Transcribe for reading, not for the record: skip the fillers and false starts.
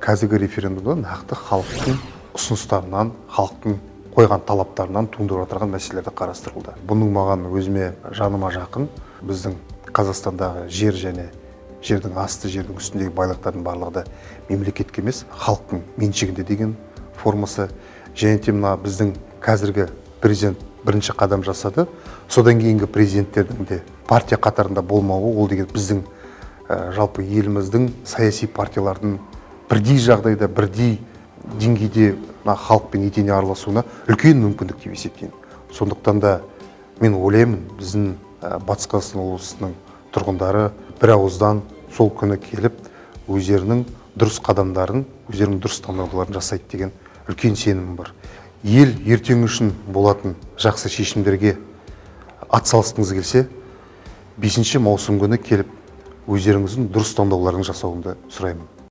Қазіргі референдумда нақты халықтың ұсыныстарынан, халықтың қойған талаптарынан туындап отырған мәселелерді қарастырылды. Бұның маған, өзіме, жаныма жақын. Біздің Қазақстандағы жер және жердің асты, жердің үстіндегі байлықтардың барлығы да мемлекетке емес, халықтың меншігінде деген формасы. Және де мына біздің қазіргі президент бірінші қадам жасады, содан кейінгі президенттердің де партия қатарында болмауы, ол деген біздің жалпы еліміздің саяси партиялардың бірдей жағдайда, бірдей деңгейде мына халықпен етене араласуына үлкен мүмкіндік деп есептеймін. Сондықтан да мен ойлаймын, біздің Батыс Қазақстан облысының тұрғындары бір ауыздан сол күні келіп, өздерінің дұрыс қадамдарын, өздерінің дұрыс таңдауларын жасайды деген үлкен сенімім бар. Ел ертеңі үшін болатын жақсы шешімдерге атсалысқыңыз келсе, 5 маусым күні келіп, өздеріңіздің дұрыс таңдауларын жасауыңды сұраймын.